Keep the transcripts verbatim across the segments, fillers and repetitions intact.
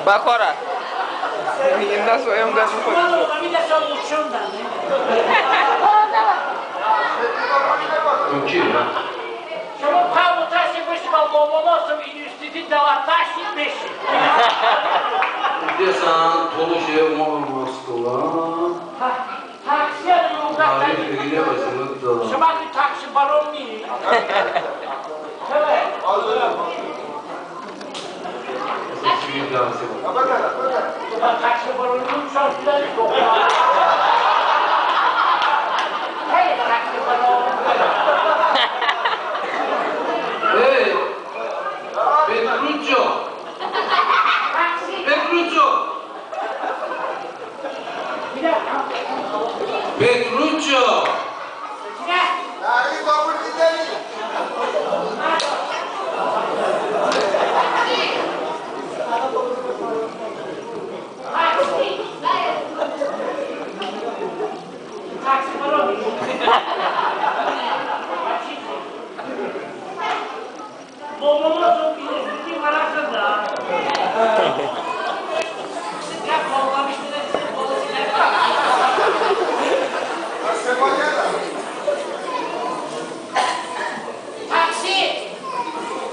Бахора. Инна соем газ выходит. Окей, да. Şımə pəvotəşe bışi bə Lomonosov universiteti dəvatəşe beşe. Desən, tolışe, mə Moskva. Taksi, şımə ki taksibaron ni? Taksibaron ni? Hey, taksibaron. Hey, Petrucho. Petrucho. Petrucho!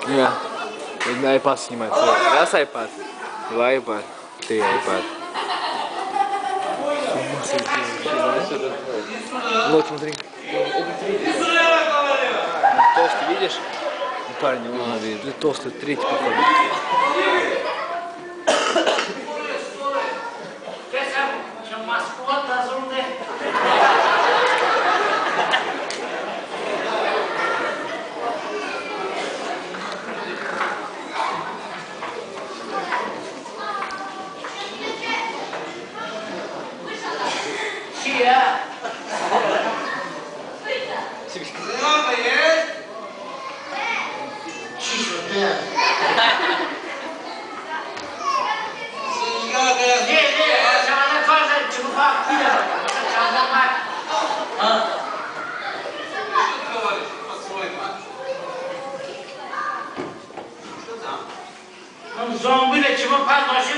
Не, видно, iPad снимает. Раз iPad, два iPad, три iPad. С ума сойти вообще, да? Вот, смотри. Толстый, видишь? Парни, вон, а, вижу. Толстый, третий, походу. Zombi de çımı pəvotəşe,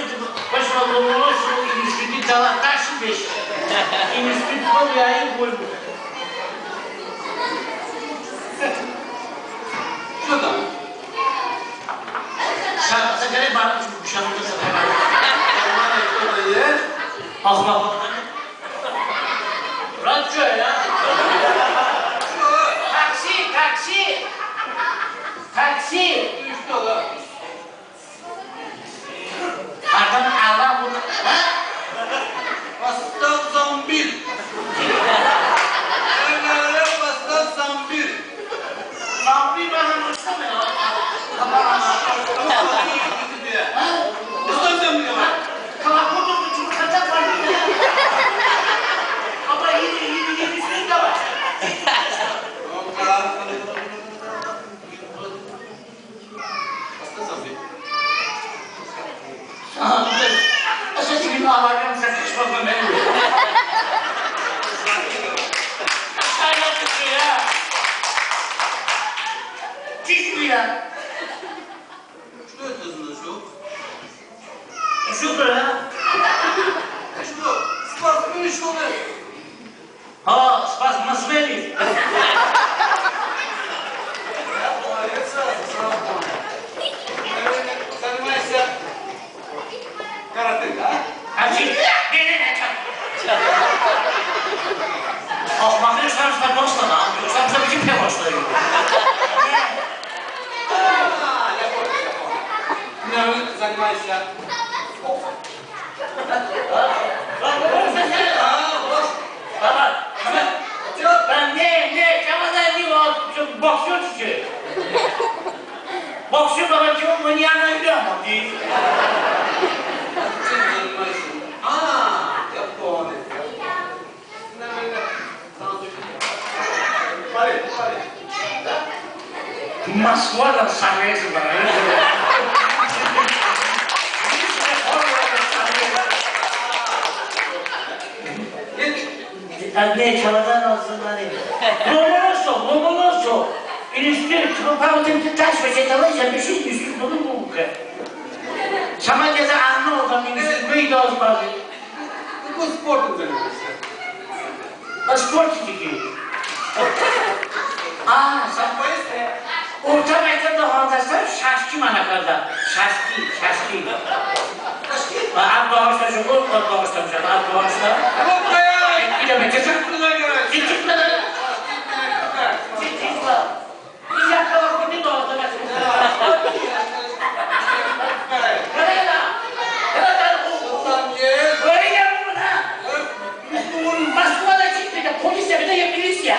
bışi bə Lomonosov universiteti dəvatəşe beşe. İnstitut bə yəğin qoy. Что там? Sə, sə gərək bənə, çünki şəhərdə sə. Нормально, кто-то есть? Axmaq. Brat, что, ya? Taksi, taksi! Taksi! Ты что, да? Hərdən ələ vur, hə? Поставь зомби. Поставь зомби. Zombi mənə vursa, ya? Hə? Поставь зомби. Kalakutu, tu, tu, kata, kata. Ama yeni, yeni, yeni, yeni, yeni. Sən, sən kimin ağlarıram, sən qışmazma mənim. Sən nə tutdu ya? Düşmə ya. Что это за значок? Что, а? Ты что, спортсмен, что ли? О, спас-, спортсмен. Молодец, сразу понял. Наверное, занимаешься каратэ, да? А ты? Не, не, не, чё? Ох, смотри, что там, что там, что там, что там, что там, что там. А, я понял, я понял. Ты, наверное, занимаешься боксом. Baba, baba, ne, ne, çəmə dəy ni, o, boksyur çiçe? Boksyur, baba, kim, mı niyə nə biləm, deyir. Чем занимаешься? А, я понял, я понял. Moskvadan səviyyə var. Nə, çəvədən azından. Lomonosov, Lomonosov. İnstitut, fakulteti taş və çətalı, sən bir şey institutunu bu. Tamam, gəzə ənə oğlan minə, mıy da az bazi. Bu sportım zəngəsə. Bə sportiki ki. A, sən orta məktəbdə hansəsən, şaşki mənə kardə. Şaşki, şaşki. Şaşki? Ə, ad bağışla, şukur, ad bağışla, ad bağışla. Yox, ya. Bir də bir çıx. Çıx. Çıx. Moskvada çıx, bir də polis, bir də milisiya.